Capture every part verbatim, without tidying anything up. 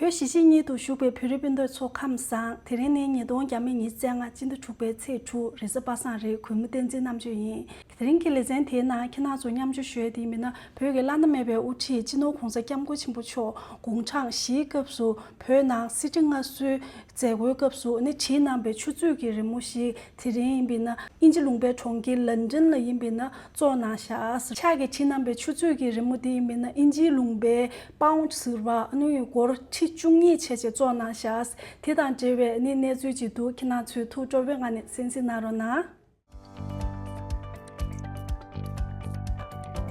བོད་གཞིས་བྱེས་གཉིས་སུ་བཞུགས་པའི་བོད་རིགས་སྤུན་ཟླ་ཚོ་ཁམས་བཟང་། དེ་རིང་ནི་ཉིས་སྟོང་ཉེར་གཉིས་སྤྱི་ཟླ་བཅུ་དྲུག་པའི་ཚེས་དྲུག་རེས་གཟའ་པ་སངས་རེད། གུས་མོ་བསྟན་འཛིན་རྣམ་དཔྱོད་ཡིན། དེ་རིང་གི་ལེ་ཚན་དེའི་ནང་ཁྱེད་རང་ཚོར་མཉམ་སྤྱོད་ཞུ་ཡས་དེ་ཡིན་ན། བོད་ཀྱི་བླ་ན་མེད་པའི་དབུ་ཁྲིད་སྤྱི་ནོར་༧གོང་ས་༧སྐྱབས་མགོན་ཆེན་པོ་མཆོག་དགུང་གྲངས་བཞིའི་སྐབས་སུ་བོད་ནང་སྲིད་ཁྲི་མངའ་གསོལ་མཛད་སྒོའི་སྐབས་སུ་ནི་བྲིས་གནང་བའི་ཆུ་ཚོད་ཀྱི་རི་མོ་ཞིག་དེ་རིང་ཡིན་པས་ན་དབྱིན་ཇི་ལུང་པའི་གྲོང་ཁྱེར་ལན་ཀྲན་ལ་ཡིན་པས་ན་བཙོང་གནང་བཞག། ཕྱག་གིས་བྲིས་གནང་བའི་ཆུ་ཚོད་ཀྱི་རི་མོ་དེ་ཡིན་པས་ན་དབྱིན་ཇིའི་ལུང་པའི་པའུན་ཟེར་བ་ཨ་ནི་སྒོར་ཁྲི་བཅུ་གཉིས་བྱས་བྱས་བཙོང་གནང་བཞག། དེ་དང་འབྲེལ་བའི་ཨ་ནི་གནས་ཚུལ་ཅིག་འདུག། ཁྱེད་རང་ཚོས་ཐུགས་སྤྲོ་བའི་ངང་ནས་གསན་གཟིགས་གནང་རོགས་གནང་།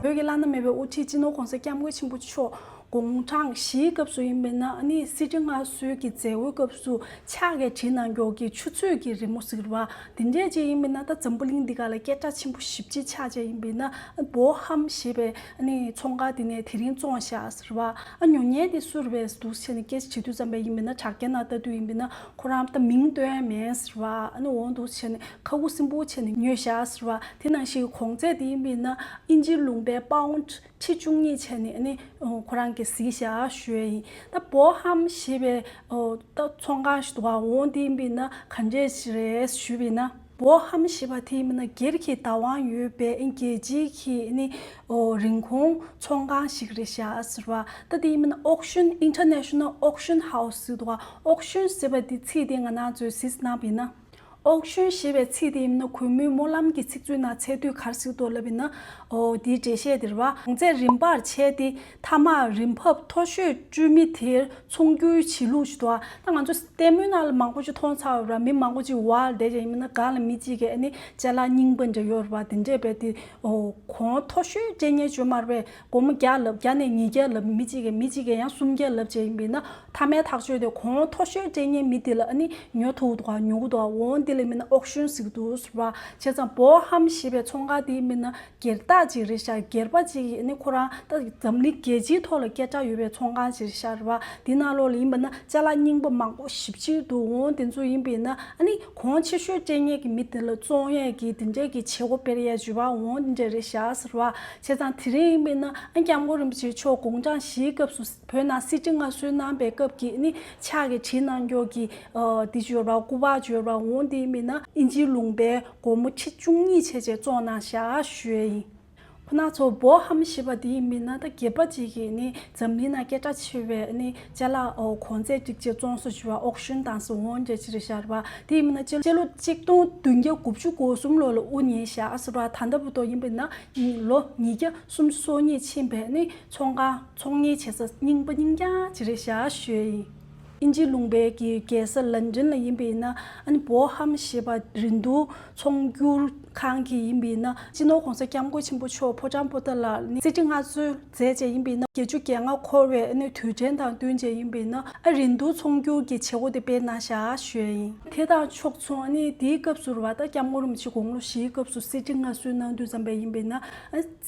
བོད་ཀྱི་བླ་ན་མེད་པའི་དབུ་ཁྲིད་སྤྱི་ནོར་༧གོང་ས་༧སྐྱབས་མགོན་ཆེན་པོ་མཆོག་དགུང་གྲངས་བཞིའི་སྐབས་སུ་ཡིན་པས་ན་ཨ་ནི་སྲིད་ཁྲི་མངའ་གསོལ་གྱི་མཛད་སྒོའི་སྐབས་སུ་ཕྱག་གིས་བྲིས་གནང་མགྱོགས་ཀྱི་ཆུ་ཚོད་ཀྱི་རི་མོ་ཟེར་བ་འདི་འདྲས་ཅིག་ཡིན་པས་ན། ད་འཛམ་བུ་གླིང་འདི་ག་ལ་སྐད་གྲགས་ཆེན་པོ་ཞེ་པོ་ཅིག་ཆགས་བྱས་ཡིན་པས་ན། ཨ་ནི་བོ་ཧམ་ཞེས་པའི་ཨ་ནི་ཚོང་ཁང་འདི་ནས་དེ་རིང་བཙོང་བཞག་ཟེར་བ། ཨ་ཉོ་མཁན་དེ་སུ་རེད་པས་འདུག་བྱས་ནས་སྐད་ཆ་བྱེད་དུས་ཙམ་པ་ཡིན་པས་ན། དྲ་རྒྱའི་ནང་ལྟ་དུས་ཡིན་པས་ན་ཁོ་རང་ད་མིང་བཏོན་ཡ་མེད་ཟེར་བ། ཨ་ནི་འོ་འདུག་བྱས་ནས་ཁ་ཁུ་སིམ་པོ་བྱས་ནས་ཉོས་བཞག་ཟེར་བ། དེ་ནང་བཞིན་གོང་ཚད་དེ་ཡིན་པས་ན་དབྱིན་ཇིའི་ལུང་པའི་པའུན་ཁྲི་བཅུ་གཉིས་བྱས་ནས་ཨ་ནི་ཁོ་རང་གིས་གཟིགས་བཞག་ཞུ་ཡ་ཡིན། ད་བོ་ཧམ་ཞེས་པའི་ད་ཚོང་ཁང་ཞིག་འདུག་ག། འོ་དེ་ཡིན་པས་ན་ག་འདྲས་ཞིག་རེད་ཞུས་པས་ན། བོ་ཧམ་ཞེས་པ་དེ་ཡིན་པས་ན་སྒེར་གྱི་བདག་དབང་ཡོད་པའི་རྒྱལ་སྤྱིའི་གི་ཨ་ནི་རིན་གོང་ཚོང་ཁང་ཞིག་རེད་བཞག་ཟེར་བ། ད་དེ་ཡིན་པས་ན་ཨོག་ཤོན། International Auction House ཟེར་འདུག་ག། ཨོག་ཤོན་ཟེར་བ་དེ་ཚིག་དེ་ང་རང་ཚོས་གཟིགས་གནང་བས་ན། ཨོག་ཤོན་ཞེས་པའི་ཚིག་དེ་ཡིན་ན་གུས་མོའི་སྨོན་ལམ་གྱི་ཚིག་མཛོད་ནང་འཚོལ་དུས་ག་རེ་གཟིགས་འདུག་ལབ་ཡིན་ན། ཨོ་དེའི་འགྲེལ་བཤད་དེ་རེད་བ། གོང་ཚད་རིམ་པར་བྱས་ཏེ་མཐའ་མར་རིན་འབབ་མཐོ་ཤོས་སྤྲོད་མི་དེར་ཚོང་བསྒྱུར་བྱེད་ལུགས་ཞིག་འདུག་ག། ད་ང་ཚོ་ལྟད་མོའི་ནང་ལ་མང་པོ་ཅིག་མཐོང་ཚར་བ་རེད་བ། མི་མང་པོ་ཅིག་ཝལ་བསྡད་བྱས་ཡིན་ན་སྒང་ལ་མི་གཅིག་གིས་ཨ་ནི་ཅ་ལག་རྙིང་པ་འདྲ་ཡོད་རེད་བ། དེ་འདྲས་རྦད་དེ་ཨོ་གོང་མཐོ་ཤོས་སྤྲད་མཁན་ཅིག་ཡོད་མ་རེད་པས། སྒོར་མོ་བརྒྱ་ལབ། བརྒྱ་ནས་ཉིས་བརྒྱ་ལབ། མི་གཅིག་གིས་མི་གཅིག་གིས་ཡང་སུམ་བརྒྱ་ལབ་བྱས་ཡིན་པས་ན། མཐའ་མའི་ཐག་གཅོད་དེ་གོང་མཐོ་ཤོས་སྤྲད་མཁན་མི་དེ་ལ་ཨ་ནི་ཉོ་ཐུབ་འདུག་ག། ཉོ་གི་འདུག་ག། འོ་དེ་ལ་མིན་ན་ཨོག་ཤོན་ཟེར་གི་འདུག་ཟེར་བ། བྱས་ཙང་བོ་ཧམ་ཞེས་པའི་ཚོང་ཁང་དེ་མིན་ན་སྒེར་བདག་ཅིག་རེད་ཤག། སྒེར་པ་ཅིག་ཨ་ནི་ཁོ་རང་ད་འཛམ་གླིང་རྒྱལ་སྤྱིའི་ཐོག་ལ་སྐད་གྲགས་ཡོད་པའི་ཚོང་ཁང་ཅིག་རེད་ཤག་རེད་བ། དེ་ནང་ལོགས་ལ་ཡིན་པ་ན་ཅ་ལག་རྙིང་པ་མང་པོ་ཞེ་པོ་ཅིག་འདུག། འོ་དེ་ཚོ་ཡིན་པས་ན་ཨ་ནི་གོང་ཆེ་ཤོས་སྤྲད་མཁན་གྱི་མི་དེ་ལ་བཙོང་ཡས་ཀྱི་དེ་འདྲས་ཀྱི་བྱེད་སྒོ་སྤེལ་ཡས་བྱུས་པ་འོ་དེ་འདྲས་རེད་ཤག་ཟེར་བ། བྱས་ཙང་དེ་རིང་ཡིན་པས་ན་ཨ་སྐྱབས་མགོན་རིན་པོ་ཆེ་མཆོག་དགུང་གྲངས་བཞིའི་སྐབས་སུ་བོད་ནང་སྲིད་ཁྲི་མངའ་གསོལ་གནང་པའི་སྐབས་ཀྱི་ཨ་ནི་ཕྱག་གིས་བྲིས་གནང་མགྱོགས་ཀྱི་ཨ་དེ་བྱོས་ར། སྐུ་པར་བྱོས་ར། འོ་དེ་ཡིན་པས་ན་དབྱིན་ཇིའི་ལུང་པའི་སྒོར་མོ་ཁྲི་བཅུ་གཉིས་བྱས་བྱས་བཙོང་གནང་བཞག་ཞུ་ཡས་ཡིན། ཁོ་ན་ཚོ་བོ་ཧམ་ཞེས་པ་དེ་ཡིན་པས་ན་ད་སྒེར་པ་ཅིག་གིས་ནི་འཛམ་གླིང་ནང་སྐད་གྲགས་ཆེ་བའི་ནི་ཅ་ལག་ཨོ་གོང་ཚད་ཅིག་ཅིག་བཙོང་ས་བྱོས་ར། ཨོག་ཤོན་བཏང་ས་འོ་འདྲ་ཅིག་རེད་ཤག་རེད་བ། དེ་ཡིན་པས་ན་སྤྱི་སྤྱི་ལོ་གཅིག་སྟོང་བདུན་བརྒྱ་དགུ་བཅུ་གོ་གསུམ་ལོ་ལ་དབུ་བརྙེས་བཞག་ཟེར་བ། ད་ལྟ་བར་དུ་ཡིན་པས་ན་ལོ་ཉིས་བརྒྱ་སུམ་ཅུ་སོ་གཉིས་ཕྱིན་པའི་ནི་ཚོང་ཁང་ཚོང་གཉེར་བྱེད་ས་རྙིང་པ་རྙིང་རྐྱང་ཅིག་རེད་ཤག་ཞུ་ཡས་ཡིན། དབྱིན་ཇིའི་ལུང་པའི་གི་རྒྱལ་ས་ལན་ཀྲན་ལ་ཡིན་པས་ན་ཨ་ནི་བོ་ཧམ་ཞེས་པ་རིན་བསྡུར་ཚོང་བསྒྱུར་ཁང་གི་ཡིན་པས་ན་སྤྱི་ནོར་༧གོང་ས་༧སྐྱབས་མགོན་ཆེན་པོ་མཆོག་ཕོ་བྲང་པོ་ཏཱ་ལར་ནི་སྲིད་ཁྲི་མངའ་གསོལ་མཛད་བྱས་ཡིན་པས་ན་བརྒྱད་ཅུ་གྱ་ལྔ་འཁོར་བའི་ཨ་ནི་དུས་དྲན་དང་བསྟུན་བྱས་ཡིན་པས་ན་ཨ་རིན་བསྡུར་ཚོང་བསྒྱུར་གྱི་བྱེད་སྒོ་དེ་སྤེལ་གནང་བཞག་ཞུ་ཡས་ཡིན། དེ་དང་ཕྱོགས་མཚུངས་ཨ་ནི་དེའི་སྐབས་སུ་རེད་བ། ད་སྐྱབས་མགོན་རིན་པོ་ཆེ་དགུང་ལོ་བཞིའི་སྐབས་སུ་སྲིད་ཁྲི་མངའ་གསོལ་གནང་དུས་ཙམ་པ་ཡིན་པས་ན་ཨ་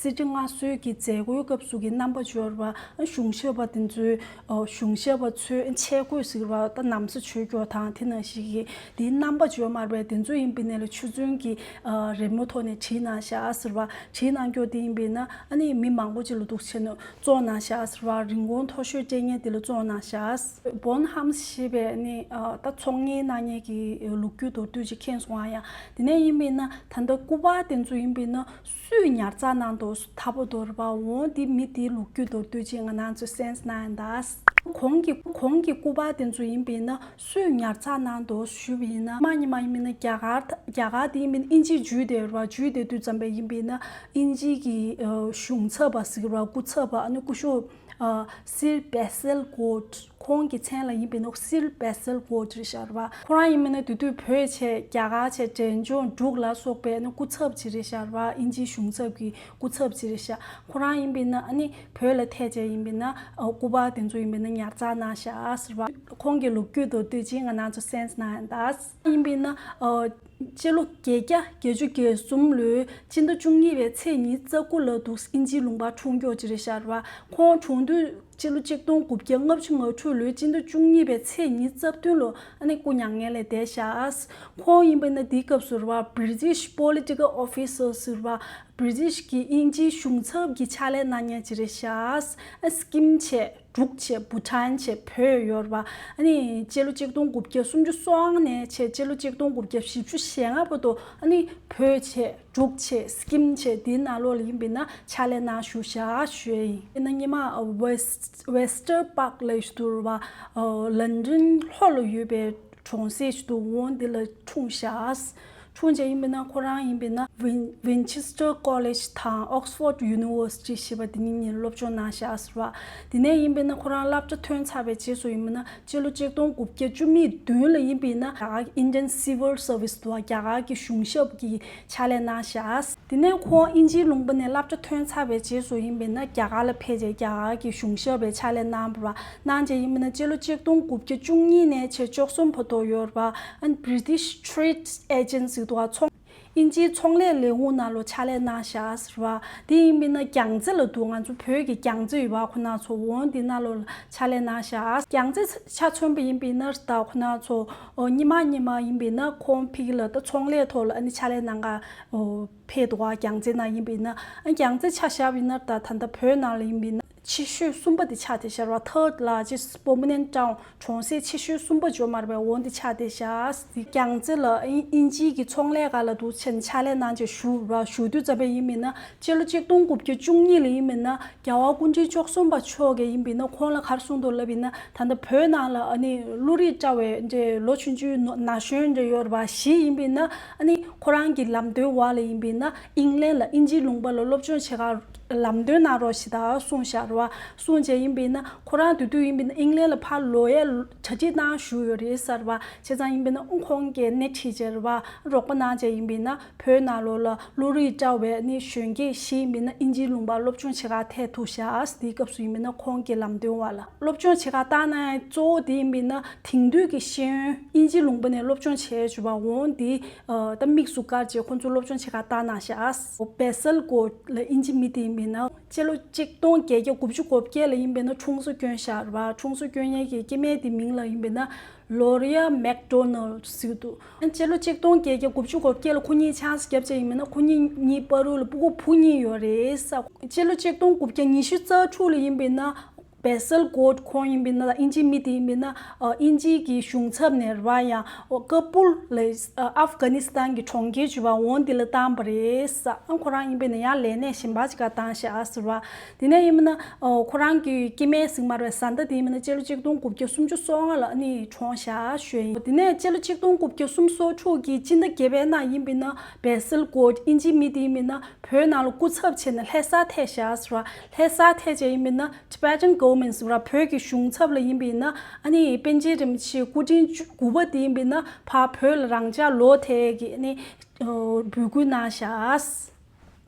སྲིད་ཁྲི་མངའ་གསོལ་གྱི་མཛད་སྒོའི་སྐབས་སུ་གི་རྣམ་པ་བྱོས་རེད་བ། ཨ་གཞུང་ཞབས་པ་དེ་ཚོའི་ཨོ་གཞུང་ཞབས་པ་ཚོའི་ཆས་གོས་ཟེར་བ་ད་ན་བཟའ་བྱོས་རྒྱུ་དང་དེ་ནང་བཞིན་གྱི་དེའི་རྣམ་པ་བྱོས་མ་རེད་པས། དེ་ཚོ་ཡིན་པས་ན་ལ་ཆུ་ཚོད་ཀྱི་ཨ་རི་མོ་ཐོག་ནས་བྲིས་གནང་བཞག་ཟེར་བ། བྲིས་གནང་རྒྱུ་དེ་ཡིན་པས་ན་ཨ་ནི་མི་མང་པོ་ཅིག་ལ་འདུག་བྱས་ནས་བཙོང་གནང་བཞག་ཟེར་བ། རིན་གོང་མཐོ་ཤོས་སྤྲད་མཁན་དེ་ལ་བཙོང་གནང་བཞག། བོན་ཧམ་ཞེས་པའི་ནི་ཨ་ད་ཚོང་གཉེར་གནང་མཁན་གྱི་ལོ་རྒྱུས་མདོར་བསྡུས་ཅིག་མཁྱེན་སོང་ཨ་ཡ། དེ་ནས་ཡིན་པས་ན་ད་ལྟ་སྐུ་པར་དེ་ཚོ་ཡིན་པས་ན། སུས་ཉར་ཚགས་གནང་འདུག་ཐ་པོ་དོར་བ་འོང་དེ་མི་དེའི་ལོ་རྒྱུས་མདོར་བསྡུས་ཅིག་ང་རང་ཚོས་གསན་གནང་ཡིན་ད། གོང་གི་གོང་གི་སྐུ་པར་དེ་ཚོ་ཡིན་པས་ན་སུས་ཉར་ཚགས་གནང་འདུག་ཞུས་པ་ཡིན་ན་མ་ཉི་མ་ཡིན་པས་ན་རྒྱ་གར་རྒྱ་གར་དེ་ཡིན་པས་ན་དབྱིན་ཇིའི་འཇུས་དེ་ར་འཇུས་དེ་དུས་ཙམ་པ་ཡིན་པས་ན་དབྱིན་ཇི་གི་གཞུང་ཚབ་པ་ཟེར་གི་ར་སྐུ་ཚབ་པ་ཨ་ནི་སྐུ་ཞབས་སིར་བེ་སེལ་གོ་ཁོང་གི་མཚན་ལ་ཡིན་པས་ན་སིར་བེ་སེལ་གོ་ཅི་རེད་ཤག་རེད་བ། ཁོ་རང་ཡིན་མིན་ན་དེ་དུས་བོད་བྱས་རྒྱ་གར་བྱས་འབྲས་ལྗོངས་འབྲུག་ལ་སོགས་པའི་ནི་སྐུ་ཚབ་ཅི་རེད་ཤག་རེད་བ། དབྱིན་ཇིའི་གཞུང་ཚབ་ཀྱི་སྐུ་ཚབ་ཅི་རེད་ཤག་ཁོ་རང་ཡིན་པས་ན་ཨ་ནི་བོད་ལ་ཐད་བྱས་ཡིན་པས་ན་ཨ་སྐུ་པར་དེ་ཚོ་ཡིན་པས་ན་ཉར་ཚགས་གནང་ཤག་ཟེར་བ། ཁོང་གི་ལོ་རྒྱུས་མདོར་བསྡུས་ཅིག་ང་རང་ཚོ་གསན་གནང་ཡིན་ད། ཡིན་པས་ན་ཨ། སྤྱི་ལོ་བརྒྱད་བརྒྱ་བརྒྱད་ཅུ་གྱ་གསུམ་ལོའི་སྤྱི་ཟླ་བཅུ་གཉིས་པའི་ཚེས་ཉི་ཤུ་རྩ་དགུ་ལ་འདུག་དབྱིན་ཇིའི་ལུང་པར་འཁྲུངས་མགྱོགས་ཅིག་རེད་ཤག་རེད་བ། ཁོང་འཁྲུངས་དུས་ སྤྱི་ལོ་ཆིག་སྟོང་དགུ་བརྒྱ་ལྔ་བཅུ་ང་དྲུག་ལོའི་སྤྱི་ཟླ་བཅུ་གཉིས་པའི་ཚེས་ཉི་ཤུ་རྩ་བདུན་ལོ་ཨ་ནི་སྐུ་མྱ་ངན་ལས་འདས་ཤག་ཁོང་ཡིན་པ་ན་དེའི་སྐབས་སུ་རེད་བ། British political officers ཟེར་བ། British གི་དབྱིན་ཇིའི་གཞུང་ཚབ་ཀྱི་ཕྱག་ལས་གནང་མཁན་ཅིག་རེད་ཤག་ཨ་སི་ཀིམ་བྱས། འབྲུག་བྱས། བྷུ་ཊན་བྱས། བོད་ཡོད་རེད་བ། ཨ་ནི་སྤྱི་ལོ་ཆིག་སྟོང་དགུ་བརྒྱ་སུམ་ཅུ་སོ་ལྔ་ནས་བྱས་སྤྱི་ལོ་ཆིག་སྟོང་དགུ་བརྒྱ་བཞི་བཅུ་ཞེ་ལྔ་བར་དུ་ཨ་ནི་བོད་བྱས། འབྲུག་བྱས། སི་ཀིམ་བྱས། དེའི་ནང་ལོགས་ལ་ཡིན་པས་ན་ཕྱག་ལས་གནང་བཞུགས་བཞག་ཞུ་ཡ་ཡིན། ཡིན་ན་སྔོན་མ་West- Wester Park ལབ་ཞིག་འདུག་རེད་བ། ལན་ཌན་ལྷོ་ལ་ཡོད་པའི་གྲོང་གསེབ་ཞིག་འདུག་འོ་འདི་ལ་འཁྲུངས་ཤག་འཁྲུངས་རྗེས་ཡིན་པས་ན་ཁོ་རང་ཡིན་པས་ན་Win- Winchester College དང་Oxford University ཞེས་པ་དེ་གཉིས་ནས་སློབ་སྦྱོང་གནང་ཤག་ཟེར་བ། དེ་ནས་ཡིན་པས་ན་ཁོ་རང་སློབ་གྲྭ་ཐོན་ཚར་བའི་རྗེས་སུ་ཡིན་པས་ན་སྤྱི་ལོ་ཆིག་སྟོང་དགུ་བརྒྱ་བཅུ་མེད་བདུན་ལ་ཡིན་པས་ན་རྒྱ་གར་Indian Civil Service དུ་རྒྱ་གར་གྱི་གཞུང་ཞབས་ཀྱི་ཕྱག་ལས་གནང་ཤག་དེ་ནས་ཁོང་དབྱིན་ཇིའི་ལུང་པ་ནས་སློབ་གྲྭ་ཐོན་ཚར་བའི་རྗེས་སུ་ཡིན་པས་ན་རྒྱ་གར་ལ་ཕེབས་རྗེས་རྒྱ་གར་གྱི་གཞུང་ཞབས་པའི་ཕྱག་ལས་གནང་བ་གནང་རྗེས་ཡིན་པས་ན་སྤྱི་ལོ་ཆིག་སྟོང་དགུ་བརྒྱ་བཅུ་གཉིས་ནས་བྱས་བཅུ་གསུམ་བར་དུ་ཡོད་པ་ཨན་British Trade Agency དུ་ཚོང་དབྱིན་ཇིའི་ཚོང་ལས་ལས་ཁུངས་ནང་ལོ་ཕྱག་ལས་གནང་ཤག་ཟེར་བ། དེ་ཡིན་པས་ན་རྒྱལ་རྩེ་ལ་འདུག་ང་ཚོ་བོད་ཀྱི་རྒྱལ་རྩེ་ཡོད་པ་ཁོ་ན་ཚོ་འོང་དེ་ནང་ལོ་ཕྱག་ལས་གནང་ཤག་རྒྱལ་རྩེ་ཆ་མཚོན་པ་ཡིན་པས་ན་ད་ཁོ་ན་ཚོ་ཉི་མ་ཉི་མ་ཡིན་པས་ན་ཁོང་ཕིག་ལ་ད་ཚོང་ལས་ཐོག་ལ་ཨ་ནི་ཕྱག་ལས་གནང་ག་ཕེབས་འདུག་ག་རྒྱལ་རྩེ་ནང་ཡིན་པས་ན་རྒྱལ་རྩེ་ཆ་བཞག་པ་ཡིན་ན་ད་ད་ལྟ་བོད་ནང་ལ་ཡིན་པས་ན་ཆེ་ཤོས་གསུམ་པ་དེ་ཆགས་བསྡད་ཤག་རེད་བ། Third largest permanent town གྲོང་གསེབ་ཆེ་ཤོས་གསུམ་པ་འཇོག་མ་རེད་པས། འོ་འདི་ཆགས་བསྡད་ཤག་དེ་རྒྱལ་རྩེ་ལ་དབྱིན་དབྱིན་ཇིའི་གི་ཚོང་ལས་ཁང་ལ་འདུག་ཕྱག་ལས་གནང་བྱས་བཞུགས་ར་བཞུགས་དུས་ཙམ་པ་ཡིན་པས་ན་སྤྱི་ལོ་ཆིག་སྟོང་དགུ་བརྒྱ་བཅུ་གཉིས་ལ་ཡིན་པས་ན་རྒྱལ་བ་སྐུ་ཕྲེང་བཅུ་གསུམ་པ་མཆོག་གིས་ཡིན་པས་ན་ཁོང་ལ་ག་རེ་གསུངས་འདུག་ལབ་པ་ཡིན་ན་ད་ལྟ་བོད་ནང་ལ་ཨ་ནི་བློ་རིག་བཀྲ་བའི་འདྲ་ལོ་ཆུང་ཆུང་ན་གཞོན་འདྲ་ཡོད་རེད་པ་བཞི་ཡིན་པས་ན་ཨ་ནི་ཁོ་རང་གི་ལམ་སྟོན་འོག་ལ་ཡིན་པས་ན་ཨིང་ལན་ལ་དབྱིན་ཇིའི་ལུང་པ་ལ་སློབ་སྦྱོང་བྱེད་ག་ལམ་སྟོན་གནང་རོགས་ཞེས་ད་གསུངས་བཞག་རེད་བ། གསུངས་བྱས་ཡིན་པས་ན་ཁོ་རང་དེ་དུས་ཡིན་པས་ན་ཨིང་ལན་ལ་ཕར་ལོག་ཡས་གྲ་སྒྲིག་གནང་བཞུགས་ཡོད་རེད་ཟེར་བ། བྱས་ཙང་ཡིན་པས་ན་ཨུ་ཁོང་གིས་སྣེ་ཁྲིད་བྱས་རེད་བ། རོགས་པ་གནང་བྱས་ཡིན་པས་ན་བོད་ནང་ལོགས་ལ་བློ་རིག་བཀྲ་བའི་ནི་གཞོན་སྐྱེས་ཤིག་ཡིན་པས་ན་དབྱིན་ཇིའི་ལུང་པར་སློབ་སྦྱོང་བྱེད་གར་ཐད་ཐུག་ཤག་དེའི་སྐབས་སུ་ཡིན་པས་ན་ཁོང་གི་ལམ་སྟོན་འོག་ལ་སློབ་སྦྱོང་བྱེད་གར་བཏང་ན་གཙོ་བོ་དེ་ཡིན་པས་ན་དེང་དུས་ཀྱི་ཤེས་ཡོན་དབྱིན་ཇིའི་ལུང་པ་ནས་སློབ་སྦྱོང་བྱས་བྱུང་བ་འོང་དེ་ད་དམིགས་སུ་བཀར་བྱས་ཁོང་ཚོ་སློབ་སྦྱོང་བྱེད་གར་བཏང་གནང་ཤག་བེ་སལ་གོ་ལ་དབྱིན་ཇི་མི་དེ་ཡིན་པས་ན་སྤྱི་ལོ་ཆིག་སྟོང་བརྒྱད་བརྒྱ་དགུ་བཅུ་གོ་བརྒྱད་ལ་ཡིན་པས་ན་འཁྲུངས་ས་བསྐྱོན་ཤག་རེད་བ། འཁྲུངས་ས་བསྐྱོན་མཁན་གྱི་སྐྱེ་དམན་དེ་མིང་ལ་ཡིན་པས་ན་ལོ་རི་ཡ་མེག་ཌོ་ནལ་ཟེར་གྱི་འདུག་སྤྱི་ལོ་ཆིག་སྟོང་བརྒྱད་བརྒྱ་དགུ་བཅུ་གོ་བརྒྱད་ལ་ཁོ་གཉིས་ཆང་ས་བརྒྱབ་བྱས་ཡིན་པས་ན་ཁོ་གཉིས་གཉིས་བར་དུ་ལ་སྤུ་གུ་བུ་གཉིས་ཡོད་རེད་ས། སྤྱི་ལོ་ཆིག་སྟོང་དགུ་བརྒྱ་ཉི་ཤུ་རྩ་དྲུག་ལ་ཡིན་པས་ན་བེ་སལ་གོ་ཁོང་ཡིན་པས་ན་དབྱིན་ཇིའི་མི་དེ་ཡིན་པས་ན་ཨ་དབྱིན་ཇིའི་གི་གཞུང་ཚབ་ནས་རེད་བ། ཡང་ཨོ་ཀ་པུལ་ལ་ཨ་ཨབ་གྷ་ནི་སི་ཐན་གྱི་གྲོང་ཁྱེར་བྱུས་པ་འོང་འདི་ལ་བཏང་བ་རེད་ས། ཨ་ཁོ་རང་ཡིན་པས་ན་ཡང་ལས་གནས་གཞན་པ་ཅིག་ག་བཏང་ཤག་ཟེར་བ། དེ་ནས་ཡིན་པས་ན་ཨོ་ཁོ་རང་གི་སྐྱེ་དམན་ཟེར་མ་རེད་བཟའ་ཟླ་དེ་ཡིན་པས་ན་སྤྱི་ལོ་ཆིག་སྟོང་དགུ་བརྒྱ་སུམ་ཅུ་སོ་ལྔ་ལ་ཨ་ནི་གྲོངས་ཤག་ཞུ་ཡིན། དེ་ནས་སྤྱི་ལོ་ཆིག་སྟོང་དགུ་བརྒྱ་སུམ་ཅུ་སོ་དྲུག་གི་སྤྱི་ཟླ་བརྒྱད་པའི་ནང་ཡིན་པས་ན་བེ་སལ་གོ་དབྱིན་ཇིའི་མི་དེ་ཡིན་པས་ན་བོད་ནང་ལ་སྐུ་ཚབ་བྱས་ནས་ལྷ་སར་ཐད་ཤག་ཟེར་བ། ལྷ་སར་ཐད་བྱས་ཡིན་པས་ན་Tibetan government ཟེར་བ་བོད་ཀྱི་གཞུང་ཚབ་ལ་ཡིན་པས་ན་ཨ་ནི་པཎ་ཆེན་རིན་པོ་ཆེ་སྐུ་ཕྲེང་བཅུ་དགུ་པ་དེ་ཡིན་པས་ན་ཕར་བོད་ལ་རང་འཇགས་ལོག་ཐད་ཀྱི་ཨ་ནི་འབོད་སྐུལ་གནང་ཤག་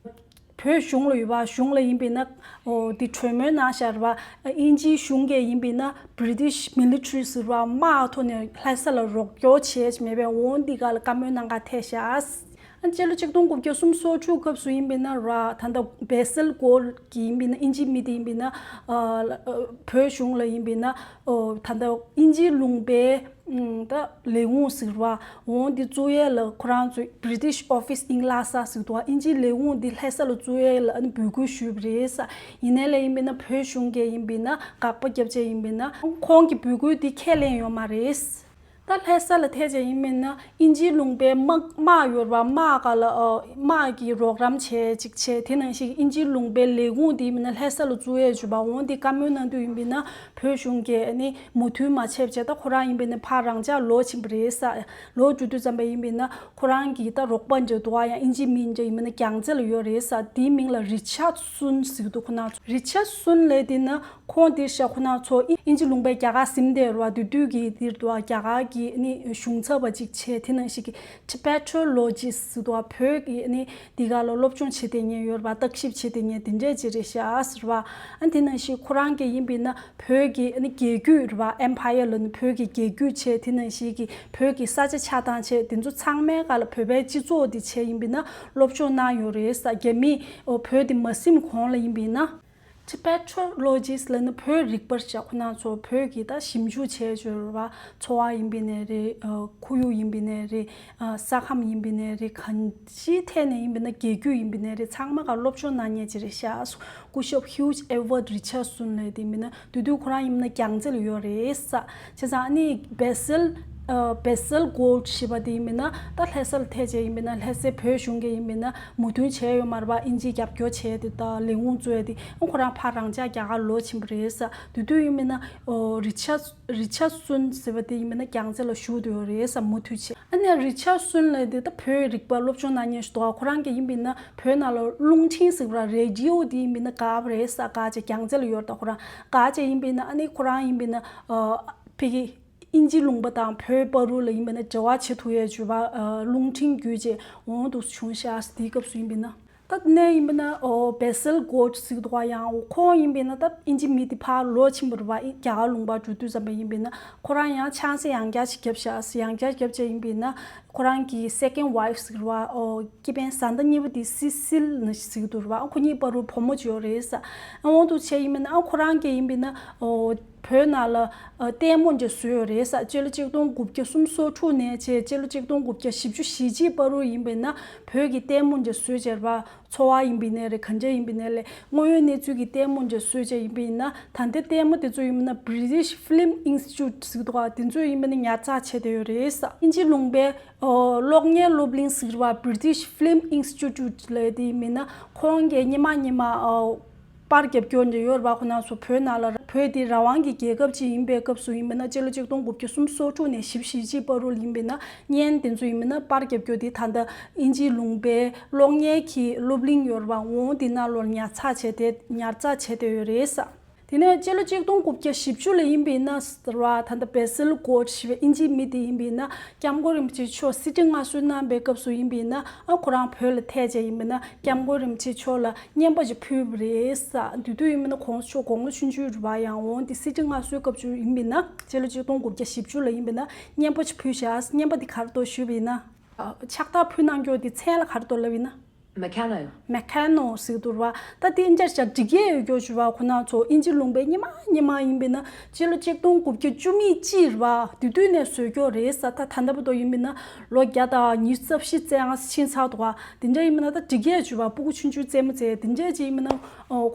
བོད་གཞུང་ལ་ཡོད་པ་གཞུང་ལ་ཡིན་པས་ན་འདི་གྲོས་མོལ་གནང་ཤག་རེད་བ། དབྱིན་ཇིའི་གཞུང་གིས་ཡིན་པས་ན་British military ཟེར་བ་དམག་ཐོག་ནས་ལྷ་ས་ལ་རོགས་སྐྱོར་བྱས་མེད་པས་འོང་འདི་ག་ལ་བཀའ་མོལ་གནང་ག་ཐད་ཤག་སྤྱི་ལོ་ཆིག་སྟོང་དགུ་བརྒྱ་སུམ་ཅུ་སོ་དྲུག་སྐབས་སུ་ཡིན་པས་ན་ར་ད་ལྟ་བེ་སལ་གོ་གི་ཡིན་པས་ན་དབྱིན་ཇིའི་མི་དེ་ཡིན་པས་ན་ཨ་བོད་གཞུང་ལ་ཡིན་པས་ན་ཨོ་ད་ལྟ་དབྱིན་ཇིའི་ལུང་པའི་ཨུམ་ད་ལས་ཁུངས་ཟེར་བ་འོང་འདི་བཙུགས་ཡས་ལ་ཁོ་རང་ཚོས་British Office in Lhasa ཟེར་འདུག་དབྱིན་ཇིའི་ལས་ཁུངས་འདི་ལྷ་ས་ལ་བཙུགས་ཡས་ལ་ཨ་ནི་འབོད་སྐུལ་ཞུས་པ་རེད་ས། ཡིན་ནའི་ལ་ཡིན་པས་ན་བོད་གཞུང་གིས་ཡིན་པས་ན་དགག་པ་བརྒྱབ་བྱས་ཡིན་པས་ན་ཁོང་གི་འབོད་སྐུལ་འདི་ཁས་ལེན་ཡོད་མ་རེད། ད་ལྷ་ས་ལ་ཐད་བྱས་ཡིན་མིན་ན་དབྱིན་ཇིའི་ལུང་པའི་དམག་དམག་ཡོད་རེད་བ། དམག་སྒང་ལ་ཨ་དམག་གི་རོགས་རམ་བྱས་ཅིག་བྱས། དེ་ནང་བཞིན་དབྱིན་ཇིའི་ལུང་པའི་ལས་ཁུངས་དེ་ཡིན་མིན་ན་ལྷ་ས་ལ་བཙུགས་ཡས་བྱུས་པ་འོང་དེ་བཀའ་མོལ་གནང་དུས་ཡིན་པས་ན་བོད་གཞུང་གིས་ཨ་ནི་མོས་མཐུན་མ་བྱས་བྱས་ད་ཁོ་རང་ཡིན་པས་ན་ཕར་རང་འཇགས་ལོག་ཕྱིན་པ་རེད་ས། ལོག་འགྲོ་དུས་ཙམ་པ་ཡིན་པས་ན་ཁོ་རང་གི་ད་རོགས་པ་འདྲ་འདུག་ཨ་ཡང་དབྱིན་ཇིའི་མི་འདྲ་ཡིན་མིན་ན་རྒྱལ་རྩེ་ལ་ཡོད་རེད་ས། དེའི་མིང་ལ་རི་ཆར་སུན་ཟེར་གི་འདུག་ཁོ་ན་རི་ཆར་སུན་ལབ་དེ་ན། ཁོང་འདིར་ཤག་ཁོ་ན་ཚོ་དབྱིན་ཇི་ལུང་པའི་རྒྱ་གར་ཟིན་བསྡད་རེད་བ། དེ་དུས་ཀྱི་འདིར་དུ་རྒྱ་གར་གྱི་ནི་གཞུང་ཚབ་པ་ཅིག་བྱས། དེ་ནང་བཞིན་གྱི་Tibetologist་ཟེར་དུ་བོད་ཀྱི་ནི་འདི་ག་ལ་སློབ་སྦྱོང་བྱེད་བསྡད་མཁན་ཡོད་རེད་བ། བརྟག་ཞིབ་བྱེད་བསྡད་མཁན་དེ་འདྲས་ཅིག་རེད་ཤག་ཟེར་བ། ཨ་དེ་ནང་བཞིན་ཁོ་རང་གི་ཡིན་པས་ན་བོད་ཀྱི་ནི་རྒྱལ་རྒྱུད་རེད་བ། Empire་ལ་ནི་བོད་ཀྱི་རྒྱལ་རྒྱུད་བྱས། དེ་ནང་བཞིན་གྱི་བོད་ཀྱི་ས་ཆ་ཆགས་སྟངས་བྱས། དེ་ཚོ་ཚང་མའི་སྒང་ལ་བོད་པའི་སྤྱི་ཚོགས་འདི་བྱས་ཡིན་པས་ན་སློབ་སྦྱོང་གནང་ཡོད་རེད་ས། རྒྱ་མིས་བོད་འདི་མ་ཟིན་གོང་ལ་ཡིན་པས་ན། Tibetrologist ལབ་ན་བོད་རིག་པ་ཤག་ཁོ་ན་ཚོ་བོད་ཀྱི་ད་ཞིབ་འཇུག་བྱས་ཡོད་རེད་བ། འཚོ་བ་ཡིན་པ་ནས་རེད། ཨ་ཁོར་ཡུག་ཡིན་པ་ནས་རེད། ཨ་ས་ཁམས་ཡིན་པ་ནས་རེད། གང་ཅིའི་ཐད་ནས་ཡིན་པ་ན། རྒྱལ་རྒྱུད་ཡིན་པ་ནས་རེད། ཚང་མ་ག་སློབ་སྦྱོང་གནང་མཁན་ཅིག་རེད་ཤག་སྐུ་ཞབས་Hugh Everett Richardson ལབ་དེ་ཡིན་པ་ན་དེ་དུས་ཁོ་རང་ཡིན་པ་ན་རྒྱལ་རྩེ་ལ་ཡོད་རེད་ས། བྱས་ཙང་ཨ་ནི་Basil ཨ་Basil Gold ཞེས་པ་དེ་ཡིན་པ་ན་ད་ལྷ་ས་ལ་ཐད་བྱས་ཡིན་པ་ན། ལྷ་སའི་བོད་གཞུང་གིས་ཡིན་པ་ན་མོས་མཐུན་བྱས་ཡོད་མ་རེད་པ། ཨིན་ཇིའི་རྒྱབ་སྐྱོར་བྱས་དེ་དང་ལས་ཁུངས་བཙུགས་ཡ་དེ། ཨ་ཁོ་རང་ཕར་རང་འཇགས་རྒྱ་གར་ལོག་ཕྱིན་པ་རེད་ས། དེ་དུས་ཡིན་པ་ན་ཨོ་Richard Richardson ཟེར་བ་དེ་ཡིན་པ་ན་རྒྱལ་རྩེ་ལ་བཞུགས་བསྡད་ཡོད་རེད་ས། མུ་མཐུད་བྱས། ཨ་ནི་Richardson ལབ་དེ་ད་བོད་རིག་པ་སློབ་སྦྱོང་གནང་མཁན་ཞིག་འདུག་ཁོ་རང་གིས་ཡིན་པ་ན་བོད་ནང་ལ་རླུང་འཕྲིན་ཟེར་བ་རེ་ཌི་ཡོ་དེ་ཡིན་པ་ན་བཀག་པ་རེད་ས། བཀག་བྱས་རྒྱལ་རྩེ་ལ་ཡོད་རེད། ད་ཁོ་རང་བཀག་བྱས་ཡིན་པ་ན་ཨ་ནི་ཁོ་རང་ཡིན་པ་ན་ཨ་ཕ་གི་ཨིན་ཇི་ལུང་པ་དང་བོད་བར་དུ་ལ་ཡིན་པ་ན་འབྲེལ་བ་བྱེད་ཐུབ་ཡས་བྱུས་པ་ཨ་རླུང་འཕྲིན་བརྒྱུད་བྱས་འོང་དུ་བྱུང་ཤག་དེའི་སྐབས་སུ་ཡིན་པ་ན། ད་ནས་ཡིན་པ་ན་ཨོ་Basil Gold ཟེར་འདུག་ག་ཡང་ཁོང་ཡིན་པ་ན་ད་ཨིན་ཇི་མི་དེ་ཕར་ལོག་ཕྱིན་པ་རེད་པ། རྒྱ་གར་ལུང་པར་འགྲོ་དུས་ཙམ་པ་ཡིན་པ་ན་ཁོ་རང་ཡང་ཆང་ས་ཡང་བསྐྱར་ཞིག་བརྒྱབ་ཤག་ཡང་བསྐྱར་བརྒྱབ་བྱས་ཡིན་པ་ན་ཁོ་རང་གི་second wife ཟེར་བ་ཨོ་སྐྱེ་བན་བཟའ་ཟླ་གཉིས་པ་དེ་སི་སིལ་ནི་ཟེར་གྱི་འདུག་རེད་པ། ཨ་ཁོ་གཉིས་བར་དུ་བུ་མོ་ཅིག་ཡོད་རེད་ས། ཨ་འོང་དུ་བྱས་ཡིན་པ་ན་ཨ་ཁོ་རང་གིས་ཡིན་པ་ན་ཨོ་བོད་ནང་ལ་ཨ་ལྟད་མོ་འདྲ་བཟོས་ཡོད་རེད་ས། སྤྱི་ལོ་ཆིག་སྟོང་དགུ་བརྒྱ་སུམ་ཅུ་སོ་དྲུག་ནས་བྱས་སྤྱི་ལོ་ཆིག་སྟོང་དགུ་བརྒྱ་བཞི་བཅུ་ཞེ་གཅིག་བར་དུ་ཡིན་པ་ན་བོད་ཀྱི་ལྟད་མོ་འདྲ་བཟོས་བྱས་རེད་པ། འཚོ་བ་ཡིན་པ་ནས་རེད། གང་འདྲ་ཡིན་པ་ནས་ལས་དངོས་ཡོད་གནས་ཚུལ་གྱི་ལྟད་མོ་འདྲ་བཟོས་བྱས་ཡིན་པ་ཡིན་ན། ད་ལྟའི་ལྟད་མོ་དེ་ཚོ་ཡིན་པ་ན་British Film Institute ཟེར་གྱི་འདུག་ག་དེ་ཚོ་ཡིན་པ་ན་ཉར་ཚགས་བྱས་བསྡད་ཡོད་རེད་ས། ཨིན་ཇི་ལུང་པའི་ཨོ་གློག་བརྙན་སློབ་གླིང་ཟེར་བ། British Film Institute ལབ་དེ་ཡིན་པ་ན་ཁོང་གིས་སྔོན་མ་སྔོན་མ་ཨོ་པར་རྒྱབ་སྐྱོར་འདྲ་ཡོད་རེད་པ། ཁོ་རང་ཚོ་བོད་ནང་ལ་བོད་དེ་རང་དབང་གི་རྒྱལ་ཁབ་ཅིག་ཡིན་པའི་སྐབས་སུ་ཡིན་པ་ན་སྤྱི་ལོ་ཆིག་སྟོང་དགུ་བརྒྱ་སུམ་ཅུ་སོ་དྲུག་ནས་བཞི་བཅུ་ཞེ་གཅིག་བར་དུ་ཡིན་པ་ན་བརྙན་དེ་ཚོ་ཡིན་པ་ན་པར་རྒྱབ་སྐྱོར་དེ་ད་ལྟ་ཨིན་ཇིའི་ལུང་པའི་གློག་བརྙན་གྱི་སློབ་གླིང་ཡོད་རེད་པ། འོང་དེ་ནང་ལོགས་ཉར་ཚགས་བྱས་ཏེ་ཉར་ཚགས་བྱས་བསྡད་ཡོད་རེད་ས། དེ་ནས་སྤྱི་ལོ་ཆིག་སྟོང་དགུ་བརྒྱ་བཞི་བཅུ་ལ་ཡིན་པ་ཡིན་ན་ཟེར་བ། ད་ལྟ་Basil Gold ཞེས་པའི་ཨིན་ཇིའི་མི་དེ་ཡིན་པ་ཡིན་ན་སྐྱབས་མགོན་རིན་པོ་ཆེ་མཆོག་གསེར་ཁྲི་མངའ་གསོལ་གནང་པའི་སྐབས་སུ་ཡིན་པ་ཡིན་ན་ཨ་ཁོ་རང་བོད་ལ་ཐད་བྱས་ཡིན་པ་ཡིན་ན་སྐྱབས་མགོན་རིན་པོ་ཆེ་མཆོག་ལ་རྔན་པ་ཅིག་ཕུལ་བ་རེད་ས། དེ་དུས་ཡིན་པ་ཡིན་ན་གོང་ས་མཆོག་དགུང་ལོ་ཆུང་ཆུང་རེད་པ། ཡང་འོང་དེ་གསེར་ཁྲི་མངའ་གསོལ་སྐབས་སུ་ཡིན་པ་ཡིན་ན་སྤྱི་ལོ་ཆིག་སྟོང་དགུ་བརྒྱ་བཞི་བཅུ་ལ་ཡིན་པ་ཡིན་ན་རྔན་པ་ཅིག་ཕུལ་ཤག་རྔན་པ་དེ་ག་རེ་འདུག་ཞུས་པ་ཡིན་ན། ཕྱག་རྟགས་ཕུལ་གནང་རྒྱུ་དེ་མཚན་ལ་ག་རེ་འདུག་ལབ་ཡིན་ན། Meccano Meccano ཟེར་གྱི་འདུག་རེད་པ། ད་དེ་འདྲ་ཞིག་འགྲིག་གི་ཡོད་རྒྱུ་བྱས་པ། ཁོ་རང་ཚོ་ཨིན་ཇི་ལུང་པའི་སྔོན་མ་སྔོན་མ་ཡིན་པ་ཡིན་ན་སྤྱི་ལོ་ཆིག་སྟོང་དགུ་བརྒྱ་བཅུ་མེད་གཅིག་རེད་པ། དེ་དུས་ནས་བཟོས་ཀྱི་ཡོད་རེད་ས། ད་ད་ལྟ་བར་དུ་ཡིན་པ་ཡིན་ན་ལོ་བརྒྱ་དང་ཉི་ཤུ་རྩ་བཞི་རྩ་ལྔ་ཕྱིན་ཚར་འདུག་ག་དེ་འདྲ་ཡིན་པ་ཡིན་ན་ད་འགྲིག་གི་ཡོད་རྒྱུ་བྱས་པ། སྤུ་གུ་ཆུང་ཆུང་རྩེད་མོ་རྩེ་དེ་འདྲ་ཅིག་ཡིན་པ་ཡིན་ན་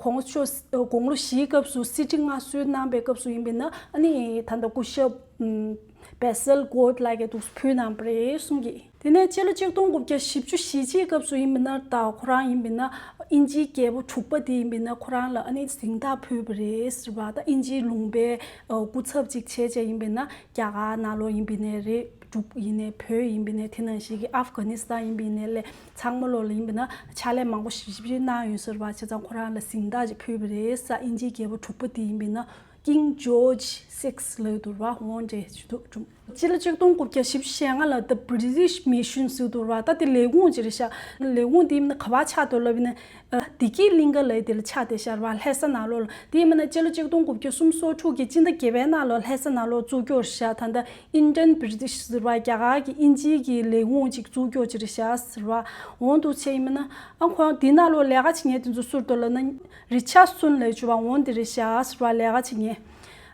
གོང་ས་མཆོག་དགུང་ལོ་བཞིའི་སྐབས་སུ་གསེར་ཁྲི་མངའ་གསོལ་གནང་པའི་སྐབས་སུ་ཡིན་པ་ཡིན་ན་ཨ་ནི་ད་ལྟ་སྐུ་ཞབས་Basil Gold ལགས་ཀྱིས་འདུག་ཕུལ་གནང་པ་རེད་གསུང་གི། དེ་ནས་སྤྱི་ལོ་ཆིག་སྟོང་དགུ་བརྒྱ་བཞི་བཅུ་ཞེ་གཅིག་སྐབས་སུ་ཡིན་པ་ཡིན་ན་ད་ཁོ་རང་ཡིན་པ་ཡིན་ན་ཨིན་ཇིའི་རྒྱལ་པོ་དྲུག་པ་དེ་ཡིན་པ་ཡིན་ན་ཁོ་རང་ལ་ཨ་ནི་གཟེངས་རྟགས་ཕུལ་བ་རེད་ཟེར་བ། ད་ཨིན་ཇིའི་ལུང་པའི་སྐུ་ཚབ་ཅིག་བྱས་བྱས་ཡིན་པ་ཡིན་ན་རྒྱ་གར་ནང་ལོགས་ཡིན་པ་ཡིན་ནའི་རེད། འབྲུག་ཡིན་ནའི་བོད་ཡིན་པ་ཡིན་ནའི་དེ་ནང་བཞིན་གྱི་ཨབ་གྷ་ནི་སི་ཐན་ཡིན་པ་ཡིན་ནའི་ལས་ཚང་མ་ལོགས་ལ་ཡིན་པ་ཡིན་ན་ཕྱག་ལས་མང་པོ་ཞེ་པོ་ཅིག་གནང་ཡོད་ཟེར་བ། བྱས་ཙང་ཁོ་རང་ལ་གཟེངས་རྟགས་ཅིག་ཕུལ་བ་རེད་ས། ཨིན་ཇིའི་རྒྱལ་པོ་དྲུག་པ་དེ་ཡིན་པ་ཡིན་ན། King George six ལབ་འདུག་རེད་པ། འོང་འདྲེ་ཞུ་དུ་འགྲོ། སྤྱི་ལོ་ཆིག་སྟོང་དགུ་བརྒྱ་བཞི་བཅུ་ཞེ་ལྔ་ལ་The British Mission ཟེར་འདུག་རེད་པ། ད་དེ་ལས་ཁུངས་ཅིག་རེད་ཤག་ལས་ཁུངས་དེ་ཡིན་ན་ག་པར་ཆགས་འདུག་ལབ་ཡིན་ན་བདེ་སྐྱིད་གླིང་ག་ལབ་དེ་ལ་ཆགས་བསྡད་ཤག་རེད་པ། ལྷ་ས་ནང་ལོགས་ལ། དེ་ཡིན་ན་སྤྱི་ལོ་ཆིག་སྟོང་དགུ་བརྒྱ་སུམ་ཅུ་སོ་དྲུག་གི་སྤྱི་ཟླ་བརྒྱད་པའི་ནང་ལོགས་ལྷ་ས་ནང་ལོགས་བཙུགས་ཀྱི་ཡོད་རེད་ཤག་ད་ལྟ་Indian British ཟེར་བ། རྒྱ་གར་གྱི་ཨིན་ཇིའི་གི་ལས་ཁུངས་ཅིག་བཙུགས་ཀྱི་ཡོད་ཅིག་རེད་ཤག་ཟེར་བ། འོང་འདུག་བྱས་ཡིན་ན་ཨ་ཁོང་དེ་ནང་ལོགས་ལས་ཀ་བྱེད་མཁན་དེ་ཚོ་སུ་རེད་འདུག་ལབ་ན། Richardson ལབ་བྱས་པ་འོང་དེ་རེད་ཤག་ཟེར་བ། ལས་ཀ་བྱེད་མཁན།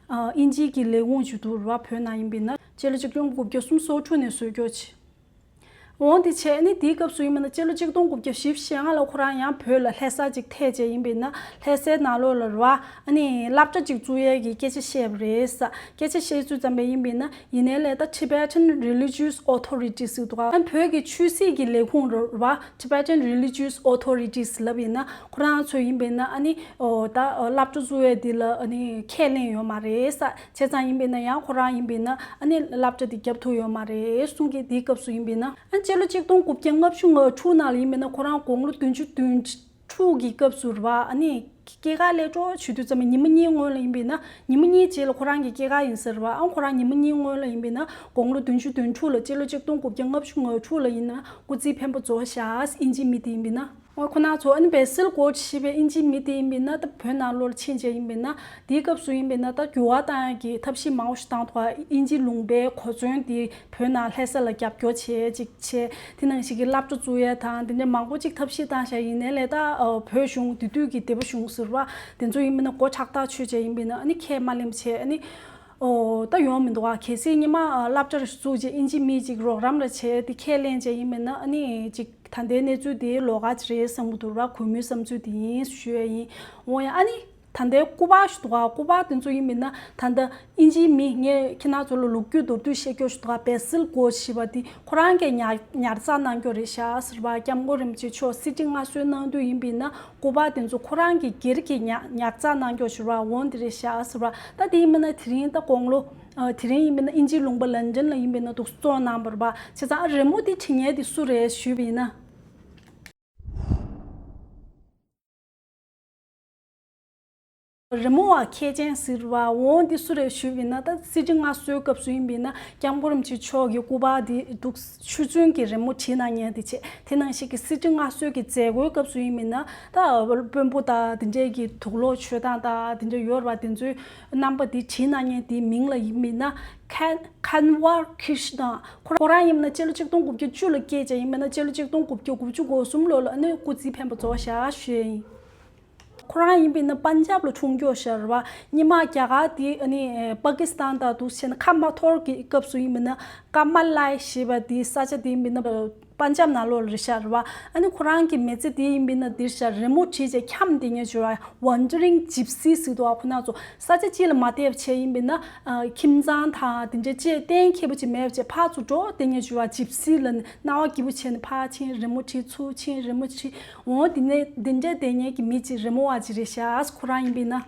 ཨ་ཨིན་ཇིའི་གི་ལས་ཁུངས་ཅིག་འདུག་རེད་པ། བོད་ནང་ཡིན་པ་ཡིན་ན་སྤྱི་ལོ་ཆིག་སྟོང་དགུ་བརྒྱ་སུམ་ཅུ་སོ་དྲུག་ནས་བཟོས་ཀྱི་ཡོད་ཅིག་འོང་དེ་བྱས་ནི་དེའི་སྐབས་སུ་ཡིན་པ་ན་སྤྱི་ལོ་ཆིག་སྟོང་དགུ་བརྒྱ་བཞི་བཅུ་ཞེ་ལྔ་ལ་ཁོ་རང་ཡང་བོད་ལ་ལྷ་ས་ཅིག་ཐད་བྱས་ཡིན་པ་ཡིན་ན་ལྷ་སའི་ནང་ལོགས་ལ་རེད་པ། ཨ་ནི་སློབ་གྲྭ་ཅིག་བཙུགས་ཡས་ཀྱི་སྐད་ཆ་བཤད་པ་རེད་ས། སྐད་ཆ་བཤད་ཚུལ་ཙམ་པ་ཡིན་པ་ཡིན་ན་ཡིན་ནའི་ལས་ད་Tibetan Religious Authorities ཟེར་འདུག་ག་བོད་ཀྱི་ཆོས་སྲིད་ཀྱི་ལས་ཁུངས་རེད་པ། Tibetan Religious Authorities ལབ་ཡིན་ན་ཁོ་རང་ཚོ་ཡིན་པ་ཡིན་ན་ཨ་ནི་ཨོ་ད་སློབ་གྲྭ་བཙུགས་ཡས་འདི་ལ་ཨ་ནི་ཁས་ལེན་ཡོད་མ་རེད་ས། བྱས་ཙང་ཡིན་པ་ཡིན་ན་ཡང་ཁོ་རང་ཡིན་པ་ཡིན་ན་ཨ་ནི་སློབ་གྲྭ་འདི་རྒྱབ་ཐུབ་ཡོད་མ་རེད་གསུང་གི། དེའི་སྐབས་སུ་ཡིན་པ་ཡིན་ན་ཨ་སྤྱི་ལོ་ཆིག་སྟོང་དགུ་བརྒྱ་ལྔ་བཅུ་ང་དྲུག་ནང་ལ་ཡིན་པ་ཡིན་ན་ཁོ་རང་དགུང་ལོ་བདུན་ཅུ་དོན་དྲུག་གི་སྐབས་སུ་རེད་པ། ཨ་ནི་སྐྱེས་སྐར་སླེབས་འགྲོ་བྱེད་དུས་ཙམ་པ་ཉི་མ་གཉིས་སྔོན་ལ་ཡིན་པ་ཡིན་ན་ཉི་མ་གཉིས་རྗེས་ལ་ཁོ་རང་གི་སྐྱེས་སྐར་ཡིན་ཟེར་བ། ཨ་ཁོ་རང་ཉི་མ་གཉིས་སྔོན་ལ་ཡིན་པ་ཡིན་ན་དགུང་ལོ་བདུན་ཅུ་དོན་དྲུག་ལ་སྤྱི་ལོ་ཆིག་སྟོང་དགུ་བརྒྱ་ལྔ་བཅུ་ང་དྲུག་ལ་ཡིན་ན་སྐུ་ཚེ་འཕེན་པོ་རྫོགས་ཤག་ཨིན་ཇིའི་མི་དེ་ཡིན་པ་ཡིན་ན། ཨོ་ཁོ་ན་ཚོ་ཨ་ནི་བེ་སིལ་གོ་ཆི་བའི་ཨིན་ཇི་མི་དེ་ཡིན་པས་ན། ད་བོད་ནང་ལོགས་ལ་ཕྱིན་བྱས་ཡིན་པས་ན། དེའི་སྐབས་སུ་ཡིན་པས་ན་ད་འགྱུར་བ་བཏང་ཡག་གི་ཐབས་ཤེས་མང་པོ་ཞིག་བཏང་འདུག་ཨིན་ཇི་ལུང་པའི་གོ་མཚོན་དེ་བོད་ནང་ལྷ་ས་ལ་རྒྱབ་སྐྱོར་བྱས་ཅིག་བྱས། དེ་ནང་བཞིན་གྱི་སློབ་གྲྭ་བཙུགས་ཡས་དང་དེ་འདྲ་མང་པོ་ཅིག་ཐབས་ཤེས་བཏང་བཞག་ཡིན་ནའི་ལས། ད་ཨ་བོད་གཞུང་དེ་དུས་ཀྱི་སྡེ་པ་གཞུང་ཟུར་པ་དེ་ཚོ་ཡིན་པས་ན་མགོ་ཆག་ཐག་ཆོད་བྱས་ཡིན་པས་ན་ཨ་ནི་ཁས་མ་ལེན་བྱས། ཨ་ནི་ཨོ་ད་ཡོང་མི་འདུག་ཨ་གལ་སྲིད་སྔོན་མ་ཨ་སློབ་གྲྭ་རེ་བཙུགས་རྗེས་ཨིན་ཇི་མི་ཅིག་རོགས་རམ་རེ་བྱས་དེ་ཁས་ལེན་བྱས་ཡིན་པས་ན། ཨ་ནི་ཅིག་ད་ལྟའི་གནས་ཚུལ་དེ་ལོགས་ཀ་ཅིག་རེད་བསམ་གྱི་འདུག་ར། གུས་མོའི་བསམ་ཚུལ་དེ་ཡིན་ཞུ་ཡ་ཡིན། འོ་ཡ། ཨ་ནི་ད་ལྟའི་སྐུ་པར་ཞིག་འདུག་ཨ། སྐུ་པར་དེ་ཚོ་ཡིན་པས་ན་ད་ལྟ་ཨིན་ཇིའི་མི། ངས་ཁྱེད་རང་ཚོ་ལ་ལོ་རྒྱུས་མདོར་བསྡུས་བཤད་རྒྱུ་ཞིག་འདུག་ཨ། བེ་སིལ་གོ་ཆི་བ་དེ་ཁོ་རང་གིས་ཉར་ཉར་ཚགས་གནང་རྒྱུ་རེད་ཤག་ཟེར་བ། སྐྱབས་མགོན་རིན་པོ་ཆེ་མཆོག་གསེར་ཁྲི་མངའ་གསོལ་གནང་དུས་ཡིན་པས་ན་སྐུ་པར་དེ་ཚོ་ཁོ་རང་གིས་སྒེར་གྱིས་ཉར་ཉར་ཚགས་གནང་རྒྱུ་ཞིག་ར། འོ་འདི་རེད་ཤག་ཟེར་བ། ད་དེ་ཡིན་པས་ན་དེ་རིང་ད་དགུང་ལོ། ཨ་དེ་རིང་ཡིན་པས་ན་ཨིན་ཇིའི་ལུང་པ་ལན་ཌན་ལ་ཡིན་པས་ན་འདུག་བཙོང་གནང་བ་རེད་པ། བྱས་ཙང་ཨ་རི་མོ་དེ་བྲིས་མཁན་དེ་སུ་རེད་ཞུས་པ་ཡིན་ན། རི་མོ་བ་མཁས་ཅན་ཟེར་བ། འོ་འདི་སུ་རེད་ཞུས་པ་ཡིན་ན། ད་གསེར་ཁྲི་མངའ་གསོལ་སྐབས་སུ་ཡིན་པས་ན་སྐྱབས་མགོན་རིན་པོ་ཆེ་མཆོག་གི་སྐུ་པར་འདི་འདུག་ཆུ་ཚོན་གྱི་རི་མོ་བྲིས་གནང་མཁན་དེ་བྱས། དེ་ནང་བཞིན་གྱི་གསེར་ཁྲི་མངའ་གསོལ་གྱི་མཛད་སྒོའི་སྐབས་སུ་ཡིན་པས་ན་ད་དཔོན་པོ་དང་དེ་འདྲས་ཀྱི་དུག་ལོག་མཆོད་སྟངས་དང་དེ་འདྲས་ཡོད་རེད་པ། དེ་ཚོའི་རྣམ་པ་དེ་བྲིས་གནང་མཁན་དེའི་མིང་ལ་ཡིན་པས་ན་ཁན་ཁན་ཝར་ཁྲི་ཤི་ན། ཁོ་ཁོ་རང་ཡིན་པས་ན་སྤྱི་ལོ་ཆིག་སྟོང་དགུ་བརྒྱ་བཅུ་ལ་སྐྱེས་བྱས་ཡིན་པས་ན་སྤྱི་ལོ་ཆིག་སྟོང་དགུ་བརྒྱ་དགུ་བཅུ་གོ་གསུམ་ལོ་ལ་ཨ་ནི་སྐུ་ཚེ་འཕེན་པ་རྫོགས་བཞག་ཞུ་ཡ་ཡིན། ཁོ་རང་ཡིན་པས་ན་པན་ཇབ་ལ་འཁྲུངས་ཀྱོག་ཤར་བ། སྔོན་མ་རྒྱ་གར་དེ་ཨ་ནི་པ་ཀི་སི་ཐན་དང་འདུག་བྱས་ན་ཁ་མ་ཐོར་གྱི་སྐབས་སུ་ཡིན་པས་ན་ཀ་མ་ལའི་ཞེས་པ་དེ་ས་ཆ་དེ་ཡིན་པས་ན་པན་ཇབ་ནང་ལོགས་ལ་རེད་ཤར་བ། ཨ་ནི་ཁོ་རང་གི་མི་ཚེ་དེ་ཡིན་པས་ན་འདིར་ཤར་རི་མོ་བྲིས་བྱས་འཁྱམས་བསྡད་མཁན་ཞུ་བ། Wandering Gypsy ཟེར་འདུག་ཨ། ཁོ་ན་ཚོ་ས་ཆ་གཅིག་ལ་མ་བསྡད་པ་བྱས་ཡིན་པས་ན་ཨ་ཁྱིམ་ཚང་དང་དེ་འདྲ་བཅས་གཏན་འཁེལ་པོ་ཅིག་མེད་པ་བྱས་ཕར་ཚུར་འགྲོ་བསྡད་མཁན་ཞུ་བ། ཇིབ་སི་ལ་ནི་སྣང་བ་སྐྱིད་པོ་བྱས་ནས་ཕར་ཕྱིན་རི་མོ་བྲིས། ཚུར་ཕྱིན་རི་མོ་བྲིས། འོ་དེ་ནས་དེ་འདྲ་བསྡད་མཁན་གྱི་མི་གཅིག་རི་མོ་བ་གཅིག་རེད་ཤག་ཁོ་རང་ཡིན་པས་ན།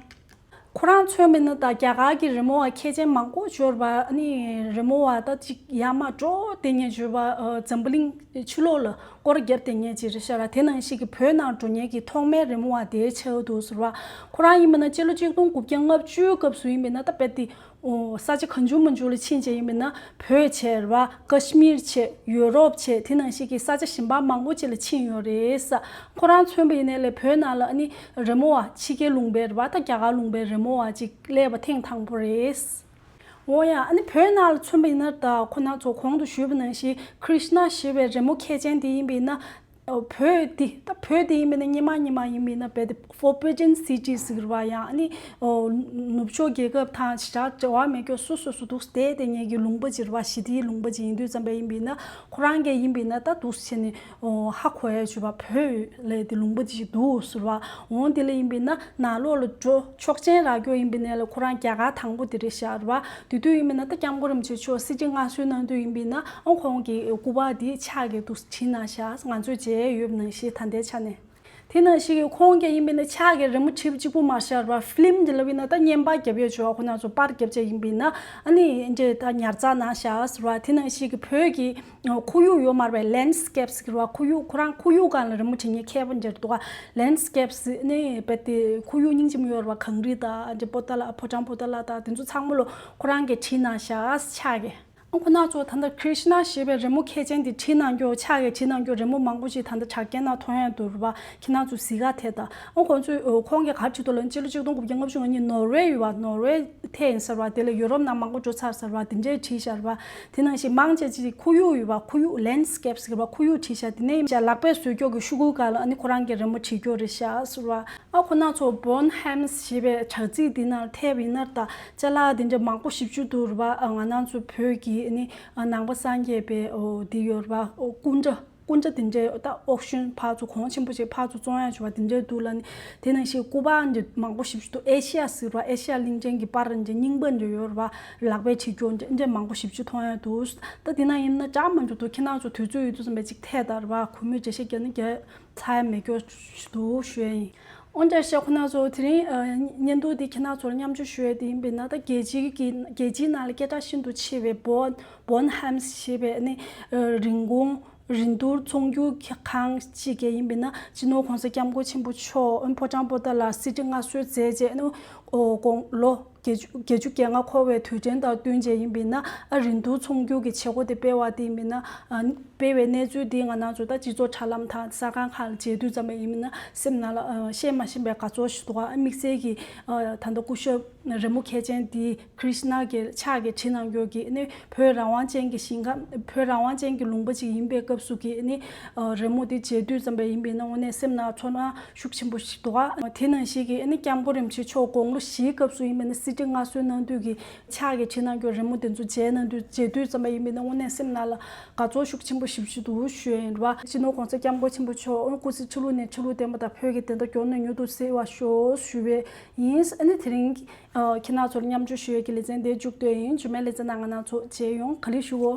ཁོ་རང་མཚོན་པས་ན་ད་རྒྱ་གར་གྱི་རི་མོ་བ་མཁས་ཅན་མང་པོ་འབྱོར་བ། ཨ་ནི་རི་མོ་བ་ད་ཅིག་ཡར་མར་འགྲོ་བསྡད་མཁན་འབྱོར་བ། ཨ་འཛམ་བུ་གླིང་ཕྱི་ལོགས་ལ་སྐོར་བརྒྱབ་བསྡད་མཁན་ཅིག་རེད་ཤག་ར། དེ་ནང་བཞིན་གྱི་བོད་ནང་འགྲོ་མཁན་གྱི་ཐོག་མའི་རི་མོ་བ་དེ་ཆགས་འདུག་ཟེར་བ། ཁོ་རང་ཡིན་པས་ན་སྤྱི་ལོ་ཆིག་སྟོང་དགུ་བརྒྱ་ལྔ་བཅུའི་སྐབས་སུ་ཡིན་པས་ན་ད་དཔེ་དེ། ཨོ་ས་ཆ་གང་བྱུང་མང་བྱུང་ལ་ཕྱིན་བྱས་ཡིན་པས་ན་བོད་བྱས་རེད་བ། ཀ་ཤི་མིར་བྱས། ཡུ་རོབ་བྱས། དེ་ནང་བཞིན་གྱི་ས་ཆ་གཞན་པ་མང་པོ་ཅིག་ལ་ཕྱིན་ཡོད་རེད་ས། ཁོ་རང་མཚོན་པ་ཡིན་ནའི་ལས་བོད་ནང་ལ་ཨ་ནི་རི་མོ་བ་ཕྱི་རྒྱལ་ལུང་པའི་རེད་བ། ད་རྒྱ་གར་ལུང་པའི་རི་མོ་བ་ཅིག་སླེབས་པ་ཐེངས་དང་པོ་རེད། འོ་ཡ། ཨ་ནི་བོད་ནང་ལ་མཚོན་པ་ཡིན་ན་ད་ཁོ་ན་ཚོ་གོང་དུ་ཞུས་པ་ནང་བཞིན་ཀྲིཤ་ན་ཞེས་པའི་རི་མོ་མཁས་ཅན་དེ་ཡིན་པས་ན། ཨོ་བོད་འདི་ད་བོད་འདི་ཡིན་པས་ན་སྔོན་མ་སྔོན་མ་ཡིན་པས་ན་བོད་འདི་Forbidden City ཟེར་བ། ཡང་ཨ་ནི་ཨོ་ནུབ་ཕྱོགས་རྒྱལ་ཁབ་དང་ཞེ་དྲག་འབྲེལ་བ་མེད་ཀྱོག་སོ་སོ་སོ་འདུག་བསྡད་བསྡད་མཁན་གྱི་ལུང་པ་ཅིག་རེད་བ། ཞི་བདེའི་ལུང་པ་ཅིག་ཡིན་དུས་ཙམ་པ་ཡིན་པས་ན་ཁོ་རང་གིས་ཡིན་པས་ན་ད་འདུག་བྱས་ནས་ཨོ་ཧ་གོ་ཡ་བྱུང་བ། བོད་ལས་འདི་ལུང་པ་ཅིག་འདུག་ཟེར་བ། འོང་དེ་ལ་ཡིན་པས་ན་ནང་ལོགས་ལ་འགྲོ་ཆོག་མཆན་རག་རྒྱུ་ཡིན་པས་ན་ལ་ཁོ་རང་རྒྱ་གར་དང་པོ་དེ་རེད་ཤག་རེད་བ། དེ་དུས་ཡིན་པས་ན་ད་སྐྱབས་མགོན་རིན་པོ་ཆེ་མཆོག་གསེར་ཁྲི་མངའ་གསོལ་གནང་དུས་ཡིན་པས་ན་ཨང་ཁོང་གི་སྐུ་པར་འདི་ཕྱག་གིས་འདུག་བྲིས་གནང་ཤག་ང་ཚོས་མཇལ་ཡོད་པ་ནང་བཞིན་ད་ལྟའི་ཆ་ནས། དེ་ནང་བཞིན་གྱི་ཁོང་གིས་ཡིན་པས་ན་ཕྱག་གིས་རི་མོ་བྲིས་པ་གཅིག་པུ་མ་ཤར་བར་ཕི་ལིམ་འདི་ལ་བས་ན་ད་བརྙན་པར་རྒྱབ་ཡོད་ཅོག་ཁོ་ན་ཚོ་པར་རྒྱབ་བྱས་ཡིན་པས་ན་ཨ་ནི་འདྲེ་ད་ཉར་ཚགས་གནང་ཤག་ཟེར་བ། དེ་ནང་བཞིན་གྱི་བོད་ཀྱི་ཁོར་ཡུག་ཡོད་མ་རེད་པས། ལེན་སི་ཀེབ་ཟེར་བ། ཁོར་ཡུག་ཁོ་རང་ཁོར་ཡུག་སྒང་ལ་རི་མོ་བྲིས་མཁན་མཁས་པོ་འདྲ་འདུག་ག་ལེན་སི་ཀེབ་ཟེར་ནས་རྦད་དེ་ཁོར་ཡུག་སྙིང་རྗེ་མོ་ཡོད་རེད་པ། གངས་རི་དང་འདྲེ་པོ་ཏ་ལ་ཕོ་བྲང་པོ་ཏ་ལ་དང་དེ་ཚོ་ཚང་མ་ལོ་ཁོ་རང་གིས་བྲིས་གནང་ཤག་ཕྱག་གིས། ཁོ་ན་ཚོ་ད་ལྟ་ཀྲིཤ་ན་ཞེས་པའི་རི་མོ་མཁས་ཅན་དེ་བྲིས་གནང་རྒྱུ་ཕྱག་གིས་བྲིས་གནང་རྒྱུ་རི་མོ་མང་པོ་ཞིག་ད་ལྟ་དྲ་རྒྱའི་ནང་མཐོང་ཡ་འདུག་རེད་པ། ཁྱེད་རང་ཚོ་གཟིགས་ག་དེ་ད། ཨོ་ཁོང་ཚོས་ཨོ་ཁོང་གིས་ག་རེ་བྲིས་འདུག་ལབ་ན་སྤྱི་ལོ་ཆིག་སྟོང་དགུ་བརྒྱ་ལྔ་བཅུ་ང་གཉིས་ནོར་ཝེ་ཡོད་པ། ནོར་ཝེ་ཐེ་ཡིན་ཟེར་བ། དེ་ལ་ཡུ་རོབ་ནང་མང་པོ་འགྲོ་ཚར་ཟེར་བ། དེ་འདྲས་བྲིས་ཤར་བ། དེ་ནང་བཞིན་མང་ཆེ་ཅིག་ཁོར་ཡུག་ཡོད་པ། ཁོར་ཡུག་ལེན་སི་ཀེབ་ཟེར་བ། ཁོར་ཡུག་བྲིས་ཤག་དེ་ནས་ཡིན་ཤག་ལག་པས་བཟོས་ཀྱོག་གི་ཤོག་གུའི་སྒང་ལ་ཨ་ནི་ཁོ་རང་གིས་རི་མོ་བྲིས་ཀྱོག་རེད་ཤག་ཟེར་བ། ཨ་ཁོ་ན་ཚོ་བོན་ཧེམ་སི་ཞེས་པའི་དྲ་ཚིགས་འདི་ནང་ཐེབས་ཡིན་ན་ད་ཅ་ལག་འདི་འདྲ་མང་པོ་ཞིབ་འཇུག་འདུག་རེད་པ། ཨ་ང་རང་ཚོ་བོད་ཀྱི་ཨ་ནི་ཨ་ནང་པ་སངས་རྒྱས་པའི་ཨོ་འདི་ཡོད་རེད་པ། ཨོ་སྐུ་འདྲ་སྐུ་འདྲ་འདི་འདྲའི་ད་ཨོག་ཤོན་ཕར་ཚུར་གོང་ཆེན་པོ་ཅིག་ཕར་ཚུར་བཙོང་ཡ་བྱུང་བ་འདི་འདྲའི་འདུག་ལ་ནི། དེ་ནང་བཞིན་སྐུ་པར་འདི་མང་པོ་ཞིབ་འཇུག་འདུག་ཨེ་ཤི་ཡ་ཟེར་བ། ཨེ་ཤི་ཡ་གླིང་ཕྲན་གྱི་པར་འདི་རྙིང་པ་འདི་ཡོད་རེད་པ། ལག་པས་བྲིས་ཀྱོག་འདི་འདྲ་མང་པོ་ཞིབ་འཇུག་མཐོང་ཡ་འདུག་ད་འདི་ན་ཡིན་ན་ཅང་མ་འཇུག་འདུག་ཁྱེད་རང་ཚོ་དུས་ཚོད་ཡོད་དུས་ཙམ་པ་ཅིག་ཐད་ད་རེད་པ། གུས་མོས་འགྲེལ་བཤད་རྒྱག་ན་རྒྱག་ཚར་མེད་ཀྱོག་འདུག་ཞུ་ཡ་ཡིན། འོན་ཀྱང་ཤག་ཁོ་ན་ཚོ་དེ་རིང་ཨ་བརྙན་ཐུང་འདི་ཁྱེད་རང་ཚོར་མཉམ་སྤྱོད་ཞུ་ཡ་དེ་ཡིན་པས་ན། ད་རྒྱལ་སྤྱིའི་གི་རྒྱལ་སྤྱིའི་ནང་ལ་སྐད་གྲགས་ཤིན་ཏུ་ཆེ་བའི་བོན་བོན་ཧམ་སི་ཞེས་པའི་ཨ་ནི་ཨ་རིན་གོང་རིན་བསྡུར་ཚོང་སྒྱུར་ཁང་ཅིག་གི་ཡིན་པས་ན། སྤྱི་ནོར་༸གོང་ས་༸སྐྱབས་མགོན་ཆེན་པོ་མཆོག་ཨ་ཕོ་བྲང་པོ་ཏ་ལ་གསེར་ཁྲི་མངའ་གསོལ་མཛད་རྗེས་ཨ་ནི་ཨོ་དགུང་ལོ་ བརྒྱད་ཅུ་བརྒྱད་ཅུ་གྱ་ལྔ་འཁོར་བའི་དུས་དྲན་དང་བསྟུན་བྱས་ཡིན་པས་ན། ཨ་རིན་བསྡུར་ཚོང་སྒྱུར་གྱི་བྱེད་སྒོ་དེ་སྤེལ་བ་དེ་ཡིན་པས་ན། ཨ་སྤེལ་བའི་གནས་ཚུལ་དེ་ང་རང་ཚོ་ད་སྤྱི་ཚོགས་དྲ་ལམ་དང་གསར་ཁང་ཁག་ལ་མཇལ་དུས་ཙམ་པ་ཡིན་པས་ན་སེམས་ནང་ལ་ཨ་བཤད་མ་ཤེས་པའི་དགའ་ཚོར་ཞིག་འདུག་ཨ་དམིགས་བསལ་གྱི་ཨ་ད་ལྟ་སྐུ་ཞབས་རི་མོ་མཁས་ཅན་དེ་ཀྲིཤ་ན་གི་ཕྱག་གིས་བྲིས་གནང་རྒྱུ་གི་ནི་བོད་རང་དབང་ཅན་གྱི་ཞིང་ཁམས། བོད་རང་དབང་ཅན་གྱི་ལུང་པ་ཅིག་ཡིན་པའི་སྐབས་སུ་གི་ནི་ཨ་རི་མོ་དེ་མཇལ་དུས་ཙམ་པ་ཡིན་པས་ན་དངོས་གནས་སེམས་ནང་ཚོར་སྣང་ཤུགས་ཆེན་པོ་ཞིག་འདུག་ཨ། དེ་ནང་བཞིན་གྱི་ཨ་ནི་སྐྱབས་མགོན་རིན་པོ་ཆེ་མཆོག་དགུང་ལོ་བཞིའི་སྐབས་སུ་ཡིན་པ་ནི་གསེར་བྲིས་མངའ་གསོལ་གནང་དུས་ཀྱི་ཕྱག་གིས་བྲིས་གནང་རྒྱུ་རི་མོ་དེ་ཚོ་མཇལ་གནང་དུས། མཇལ་དུས་ཙམ་པ་ཡིན་པ་ནི་དངོས་གནས་སེམས་ནང་ལ་དགའ་ཚོར་ཤུགས་ཆེན་པོ་ཞེ་པོ་ཅིག་འདུག་ཞུ་ཡ་ཡིན་རེད་བ། སྤྱི་ནོར་༸གོང་ས་༸སྐྱབས་མགོན་ཆེན་པོ་མཆོག་སྐུ་ཚེ་ཕྱི་ལོ་ནས་ཕྱི་ལོ་བརྟན་པ་དང་བོད་ཀྱི་བདེན་མཐའ་མགྱོགས་ནས་མྱུར་དུ་གསལ་བར་ཤོག་ཞུ་བ་ཡིན། ཨ་ནི་དེ་རིང་ཁྱེད་རྣམ་ཚོར་མཉམ་སྤྱོད་ཞུ་ཡ་གི་ལེ་ཚན་དེ་མཇུག་བསྡུས་ཡིན། རྗེས་མའི་ལེ་ཚན་ནང་ང་རང་ཚོ་མཇལ་ཡོང་། ག་ལེ་ཞུ་གོ།